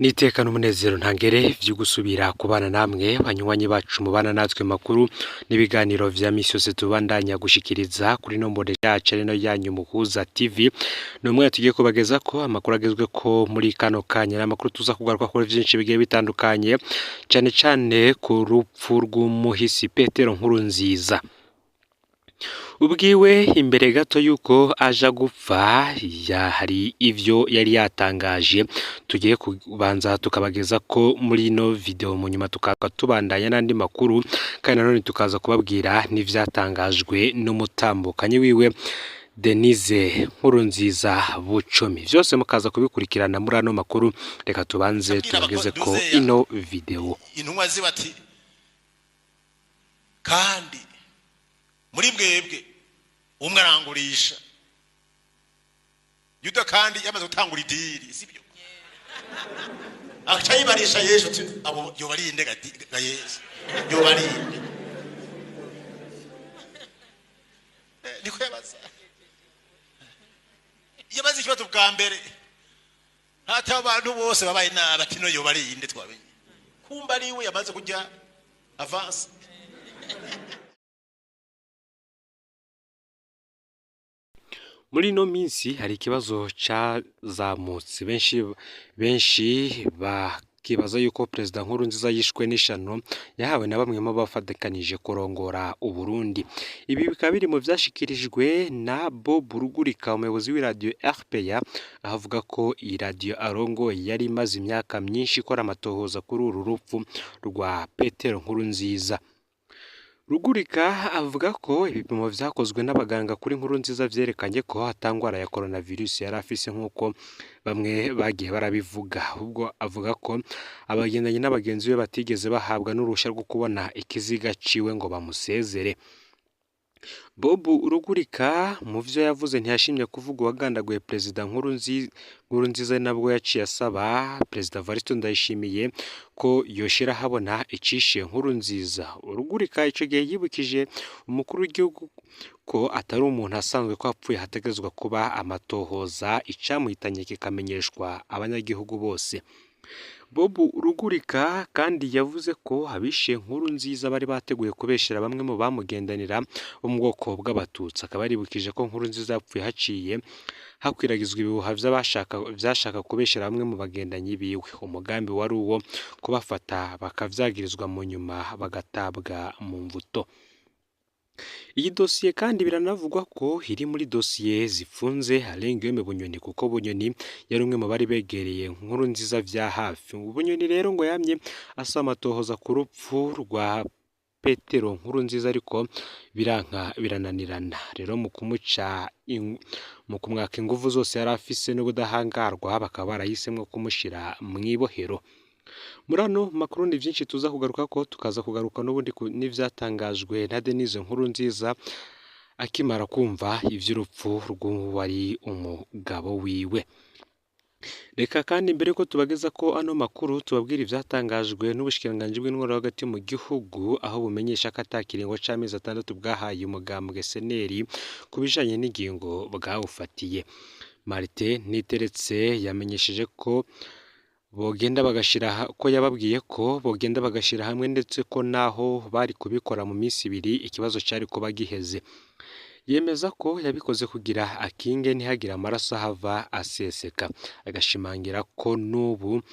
N'iteka n'umunezero ntangere vyo gusubira kubana namwe banywanyi bacu mubana natwe makuru n'ibiganiro vya misi yose tubandanya gushikiriza kuri ino mbonesha yacu ari nayo yanyu Muhuza TV. Ni umwanya tugiye kubagezako amakuru agezweko muri kano kanya, n'amakuru tuza kugaruka kuri vyinshi bigiye bitandukanye, cane cane ku rupfu rw'umuhisi Petero Nkurunziza. Ubwiwe imbere gato yuko aja gupfa hari ivyo yari yatangaje tugiye kubanza tukabageza ko muri ino video, mu nyuma tukaza tubandanya n'andi makuru, kandi nanone tukaza kubabwira n'ivyatangajwe n'umutambukanyi wiwe Denise Nkurunziza Bucumi. Vyose mukaza kubikurikirana muri ano makuru. Reka tubanze tubageze ko ino video. Intumwa ziba ati kandi muri mwebwe umwe arangurisha. Yuda kandi yamaze gutangura idiri, sibyo? Aca yibarisha Yesu ati abo yobarinde ga Yesu yobarinde. Niko yabaza, yabaza ikibazo bwa mbere hata abantu bose babaye nabi ati no yobarinde twamenye kumba ariwe yamaze kujya avance. Muri ino minsi hari ikibazo cazamutse, benshi benshi bakibaza yuko Perezida Nkurunziza yishwe n'ishano yahawe na bamwe mu bafatikanije kurongora Uburundi. Ibi bikaba biri mu vyashikirijwe na Bob Rugurika, umuyobozi w'iradiyo RPA, aho avuga ko iyi radiyo arongoye yari imaze imyaka myinshi ikora amatohoza kuri uru rupfu rwa Petero Nkurunziza. Rugurika avuga ko ibipimo vyakozwe n'abaganga kuri Nkurunziza vyerekanye ko ata ngwara ya coronavirus yari afise nk'uko bamwe bagiye barabivuga. Ahubwo avuga ko abagendanye n'abagenzi be batigeze bahabwa n'uruhusha rwo kubona ikiziga ciwe ngo bamusezere. Bob Rugurika mu vyo yavuze ntiyashimye kuvuga uwagandaguye Perezida Nkurunziza, nabwo yaciye asaba Perezida Evariste Ndayishimiye ko yoshira ahabona icishe Nkurunziza. Rugurika ico gihe yibukije umukuru w'igihugu ko atari umuntu asanzwe, ko apfuye hategerezwa kuba amatohoza, icamuhitanye kikamenyeshwa abanyagihugu bose. Bob Rugurika kandi yavuze ko abishe Nkurunziza bari bateguye kubeshera bamwe mu bamugendanira bo mu bwoko bw'Abatutsi. Akaba yaribukije ko Nkurunziza yapfuye haciye hakwiragizwa ibihuha vyashaka kubeshera bamwe mu bagendanyi biwe. Umugambi wari uwo kubafata bakavyagirizwa, mu nyuma bagatabwa mu mvuto. Iyi dosiye kandi biranavugwa ko iri muri dosiye zifunze Alain Guillaume Bunyoni, kuko Bunyoni yari umwe mu bari begereye Nkurunziza vya hafi. Bunyoni rero ngo yamye asaba amatohoza ku rupfu rwa Petero Nkurunziza, ariko biranka birananirana. Rero mu kumuca mu kumwaka inguvu zose yari afise n'ubudahangarwa, bakaba barahisemwo kumushira mw'ibohero. Muri ano makuru ni vyinshi tuza kugaruka ko, tukaza kugaruka n'ubundi n'ivyatangajwe na Denise Nkurunziza akimara kumva ivy'urupfu rw'uwari umugabo wiwe. Reka kandi mbere ko tubageza ko ano makuru tubabwira ivyatangajwe n'ubushikiranganji bw'intwaro hagati mu gihugu, aho bumenyesha ko ata kiringo c'amezi 6 bwahaye umugambwe SNL ku bijanye n'ingingo bwawufatiye. Martin Niteretse yamenyesheje ko bogenda bagashira ko yababwiye ko bogenda bagashira hamwe, ndetse ko naho bari kubikora mu minsi ibiri ikibazo cari kuba giheze. Yemeza ko yabikoze kugira akinge ntihagire amaraso ahava aseseka, agashimangira ko n'ubu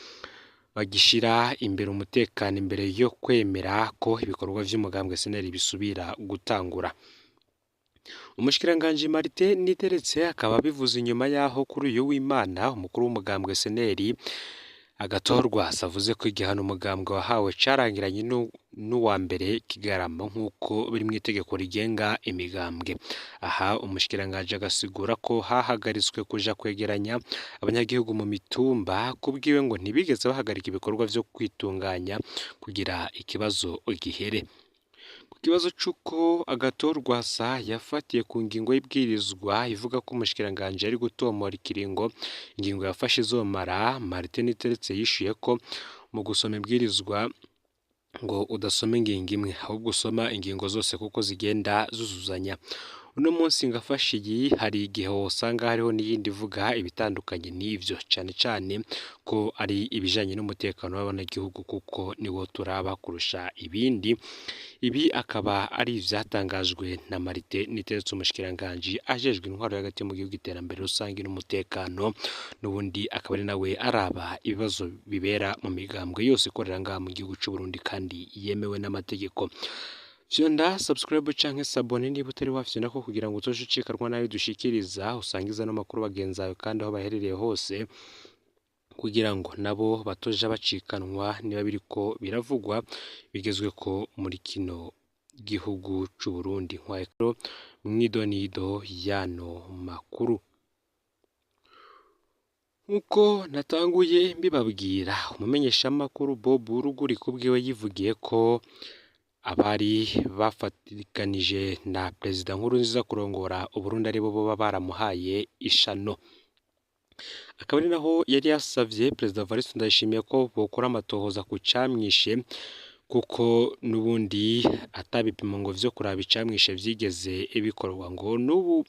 bagishira imbere umutekano imbere yo kwemera ko ibikorwa vy'umugambwe SNL bisubira gutangura. Umushikiranganji Martin Niteretse akaba abivuze inyuma yaho kuri uyu w'Imana umukuru w'umugambwe SNL Agathon Rwasa avuze ko igihano umugambwe wahawe carangiranye n'uwa mbere Kigarama nk'uko biri mw'itegeko rigenga imigambwe. Aha umushikiranganji agasigura ko hahagaritswe kuja kwegeranya abanyagihugu mu mitumba, kubwiwe ngo ntibigeze bahagarika ibikorwa vyo kwitunganya kugira ikibazo gihere. Ku kibazo c'uko Agathon Rwasa yafatiye ku ngingo y'ibwirizwa ivuga ko umushikiranganji ari gutomora ikiringo ingingo yafashe izomara, Martin Niteretse yishuye ko mu gusoma ibwirizwa ngo udasoma ingingo imwe, ahubwo usoma ingingo zose kuko zigenda zuzuzanya. Uno munsi ngafashe iyi, hari igihe wosanga hariho n'iyindi ivuga ibitandukanye n'ivyo, cane cane ko ari ibijanye n'umutekano w'abanyagihugu kuko niwo turaba kurusha ibindi. Ibi akaba ari ivyatangajwe na Martin Niteretse, umushikiranganji ajejwe intwaro hagati mu gihugu, iterambere rusangi n'umutekano, n'ubundi akaba ari nawe araba ibibazo bibera mu migambwe yose ikorera ngaha mu gihugu c'u Burundi kandi yemewe n'amategeko. Fyonda subscribe canke s'abonner niba utari wafyondako kugira ngo uzoce ucikanwa n'ayo dushikiriza, usangize ano makuru bagenzi bawe kandi aho baherereye hose, kugira ngo nabo batoja bacikanwa niba biriko biravugwa bigezweko muri kino gihugu c'u Burundi. Nkwaye mw'idonido y'ano makuru. Nkuko natanguye mbibabwira, umumenyeshamakuru Bob Rugurika ubwiwe yivugiye ko abari bafatikanije na Perezida Nkurunziza kurongora Uburundi aribo boba baramuhaye ishano. Akaba ari naho yari yasavye Perezida Evariste Ndayishimiye ko bokora amatohoza ku camwishe, kuko n'ubundi atabipimo ngo vyo kuraba icamwishe vyigeze bikorwa, ngo n'ubu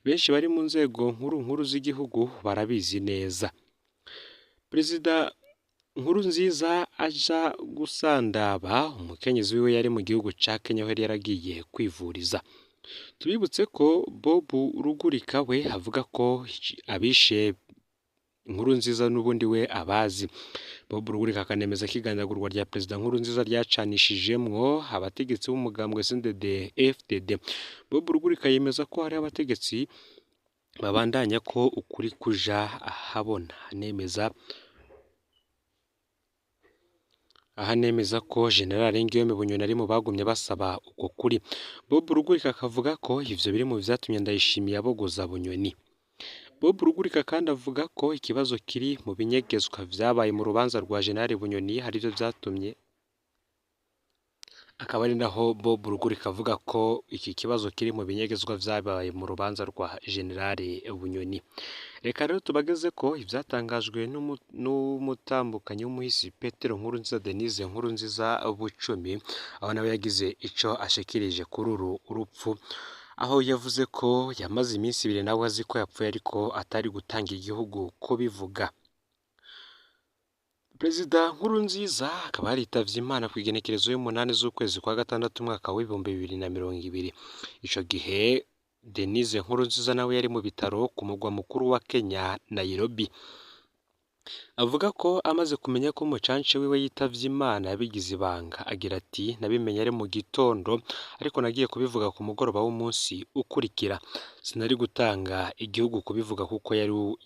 benshi bari mu nzego nkuru nkuru z'igihugu barabizi neza. Perezida Nkurunziza aja gusandaba, umukenyezi wiwe yari mu gihugu ca Kenya aho yari yaragiye kwivuriza. Tubibutse ko Bob Rugurika we avuga ko abishe Nkurunziza n'ubundi we abazi. Bob Rugurika akanemeza ko igandagurwa rya Perezida Nkurunziza ryacanishijemwo abategetsi b'umugambwe CNDD FDD. Bob Rugurika yemeza ko hariho abategetsi babandanya ko ukuri kuja ahabona, ahanemeza ko General Guillaume Bunyoni ari mu bagumye basaba uko kuri. Bob Rugurika akavuga ko ivyo biri mu vyatumye Ndayishimiye abogoza Bunyoni. Bob Rugurika kandi avuga ko ikibazo kiri mu binyegezwa vyabaye mu rubanza rwa General Bunyoni arivyo vyatumye, akaba ari naho Bob Rugurika avuga ko iki kibazo kiri mu binyegezwa vyabaye mu rubanza rwa General Bunyoni. Reka rero tubageze ko ivyatangajwe n'umutambukanyi w'umuhisi Petero Nkurunziza, Denise Nkurunziza Bucumi, aho nawe yagize ico ashikirije kuri uru rupfu, aho yavuze ko yamaze iminsi ibiri nawe azi ko yapfuye ariko atari gutanga igihugu kubivuga. Perezida Nkurunziza akaba yaritavye Imana kw'igenekerezo y'umunani z'ukwezi kwa gatandatu umwaka w'2020. Ico gihe Denise Nkurunziza nawe yari mu bitaro ku mugwa mukuru wa Kenya, Nairobi. Avuga ko amaze kumenya ko umucanci wiwe yitavye Imana yabigize ibanga. Agira ati: "Nabimenye ari mu gitondo, ariko nagiye kubivuga ku mugoroba w'umunsi ukurikira. Sinari gutanga igihugu kubivuga kuko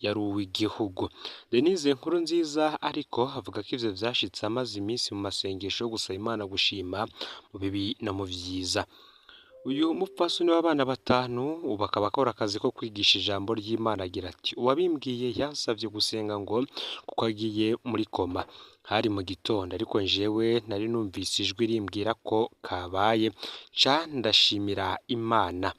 yari uw'igihugu." Denise Nkurunziza ariko avuga ko ivyo vyashitse amaze iminsi mu masengesho yo gusaba Imana gushima mu bibi no mu vyiza. Uyu mupfasoni w'abana batanu ubu akaba akora akazi ko kwigisha ijambo ry'Imana agira ati: "Uwabimbwiye yansavye gusenga ngo kuko agiye muri koma. Hari mu gitondo, ariko jewe nari numvise ijwi rimbwira ko kabaye, nca ndashimira Imana.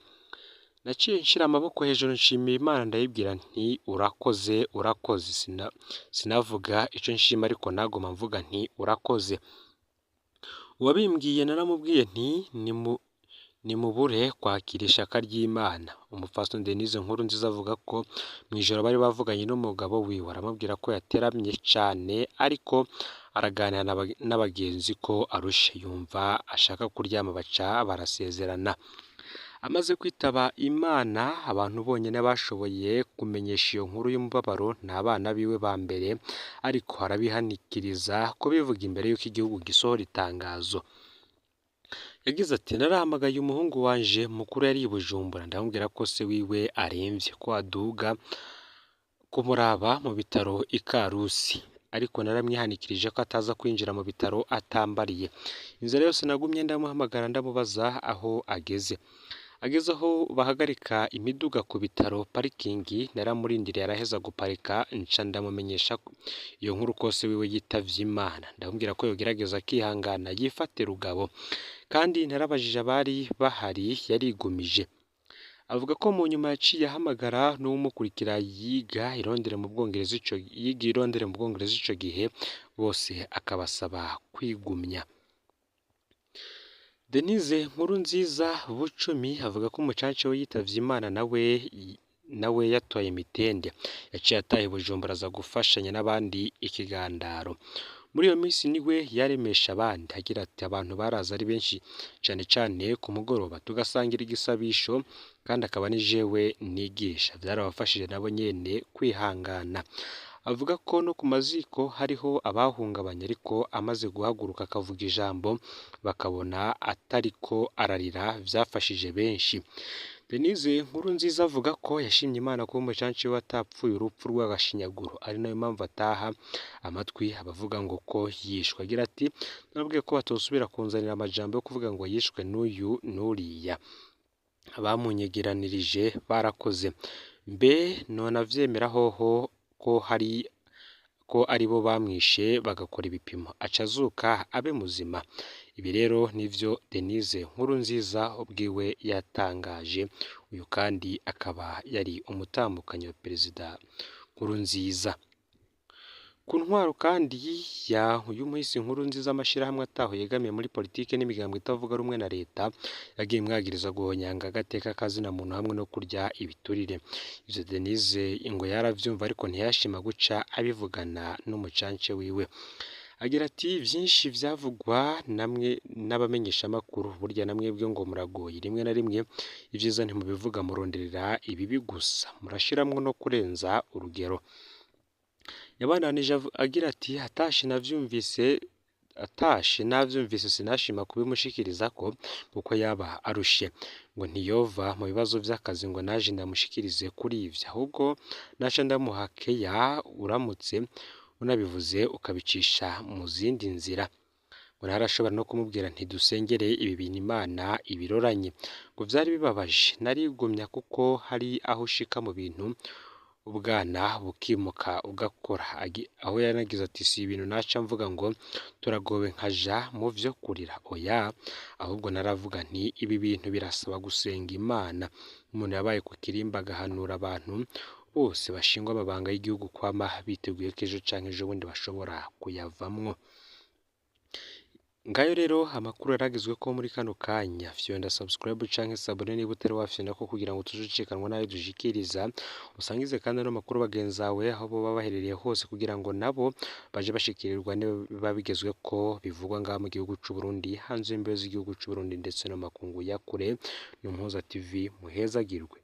Naciye nshira amaboko hejuru nshimira Imana, ndayibwira nti urakoze, urakoze. Sinavuga ico nshima ariko naguma mvuga nti urakoze. Uwabimbwiye naramubwiye nti nimubure kwakira ishaka ry'Imana." Umupfasoni Denise Nkurunziza avuga ko mw'ijoro bari bavuganye n'umugabo wiwe, aramubwira ko yateramye cane ariko araganira n'abagenzi ko arushe, yumva ashaka kuryama, baca barasezerana. Amaze kwitaba Imana, abantu bonyene bashoboye kumenyesha iyo nkuru y'umubabaro ni abana biwe ba mbere, ariko arabihanikiriza kubivuga imbere y'uko igihugu gisohora itangazo. Yagize ati: "Narahamagaye umuhungu wanje mukuru yari i Bujumbura, ndamubwira ko se wiwe aremvye, ko aduga kumuraba mu bitaro i Karusi, ariko naramwihanikirije ko ataza kwinjira mu bitaro atambariye. Inzira yose nagumye ndamuhamagara ndamubaza aho ageze. Ageze aho bahagarika imiduga ku bitaro parikingi, naramurindiriye araheza guparika, nca ndamumenyesha iyo nkuru ko se wiwe yitavye Imana. Ndamubwira ko yogerageza akihangana yifate rugabo, kandi narabajije abari bahari yarigumije." Avuga ko mu nyuma yaciye ahamagara n'uwumukurikira yiga i Londres mu Bwongereza ico gihe, bose akabasaba kwigumya. Denise Nkurunziza Bucumi avuga ko umucanca we yitavye Imana nawe yatoye imitende, yaciye ataha i Bujumbura aza gufashanya n'abandi ikigandaro. Muri iyo minsi niwe yaremesha abandi agira ati abantu baraza ari benshi cane cane ku mugoroba tugasangira igisabisho kandi akaba ni jewe nigisha, vyarabafashije nabo nyene kwihangana. Avuga ko no ku maziko hariho abahungabanye ariko amaze guhaguruka akavuga ijambo bakabona atariko ararira vyafashije benshi. Denise Nkurunziza avuga ko yashimye Imana kuba umucanci we atapfuye urupfu rw'agashinyaguro, ari nayo mpamvu ataha amatwi abavuga ngo ko yishwe. Agira ati nababwiye ko batosubira kunzanira amajambo yo kuvuga ngo yishwe n'uyu n'uriya, abamunyegeranirije barakoze. Mbe nonavyemera hoho ko hari ko aribo bamwishe bagakora ibipimo aca azuka abe muzima. Ibi rero nivyo Denise Nkurunziza ubwiwe yatangaje, uyu kandi akaba yari umutambukanyi wa perezida Nkurunziza. Ku ntwaro kandi ya y'umuhisi Nkurunziza, amashirahamwe ataho yegamiye muri politike n'imigambwe itavuga rumwe na leta yagiye imwagiriza guhonyanga agateka kazina muntu hamwe no kurya ibiturire. Ivyo Denise ngo yaravyumva ariko ntiyashima guca abivugana n'umucance wiwe. Agira ati vyinshi vyavugwa namwe n'abamenyeshamakuru, burya namwebwe ngo muragoye, rimwe na rimwe ivyiza ntimubivuga muronderera ibibi gusa, murashiramwo no kurenza urugero. Yabandanije agira ati atashe navyumvise sinashima kubimushikirizako kuko yaba arushe, ngo ntiyova mu bibazo vy'akazi ngo naje ndamushikirize kuri ivyo, ahubwo naca ndamuha keya uramutse unabivuze ukabicisha mu zindi nzira. Ngo narashobora no kumubwira nti dusengere ibi bintu Imana ibiroranye. Ngo vyari bibabaje, narigumya kuko hari aho ushika mu bintu ubwana bukimuka ugakora. Aho yanagize ati si ibintu naca mvuga ngo turagowe nkaja mu vyo kurira, oya, ahubwo naravuga nti ibi bintu birasaba gusenga Imana. Umuntu yabaye ku kirimba agahanura abantu bose bashingwa amabanga y'igihugu kwama biteguye ko ejo canke ejobundi bashobora kuyavamwo. Ngayo rero amakuru yaragezweko muri kano kanya, fyonda subscribe canke sabone niba utari wafyondako kugira ngo tujucikanwa n'ayo dushikiriza, usangize kandi ano makuru bagenzawe aho boba baherereye hose kugira ngo nabo baje bashikirirwa niba bigezweko bivugwa ngaha mu gihugu c'u Burundi, hanze y'imbibe z'igihugu c'u Burundi ndetse no mu makungu ya kure. Ni Umuhuza TV, muhezagirwe.